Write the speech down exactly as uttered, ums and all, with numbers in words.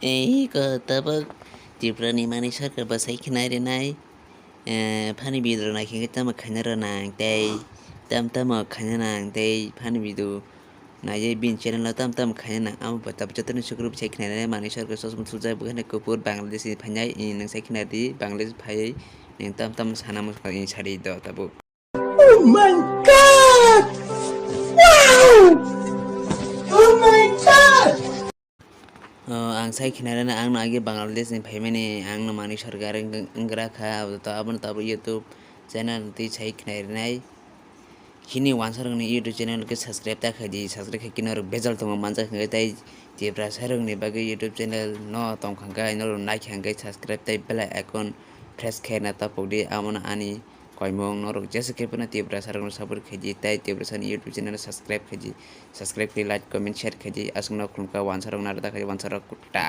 Ei ko tabuk Tripura ni manwi sarkar bwsai khnai rwnai, eh, phani video rok naikhe tamo khaina rwnang tei tam tamo khaina nang tei phani video naiwi bini channel o tam tam khaina nang amo bo tabuk jotono sukru bwsai khnai rwnai manwi sarkar chosma thupjak bwkhani kuphur Bangladesh ni phainai, eh, nwng sai khna di Bangladesh phaiwi nwng tam tam sana muchung sadi do tabuk. Oh my God! Wow! Oh my God! Oh, ang sai khnai rwnai, ang no agi Bangladesh ni phaimani, ang no manwi sarkar wng-, wnggra kha, abo to, abono tabuk YouTube channel twi sai khnai rwnai. Chini wansarokni YouTube channel khe subscribe ta khaidi, subscribe khaikhe norok bejal tongo manjak hwnkhe, tei Tiprasarokni bagwi YouTube channel no tongkha hwnkhe, norok naikha hwnkhe subscribe tei bell icon press khaina tapok di, abono ani koimung. Norok jesa khe phano Tiprasarokno support khaidi, tei Tiprasani YouTube channel subscribe khaidi, subscribe khe like, comment, share khaidi, aswkno khulumkha wansarok narwk ta khaidi, wansarok kutta.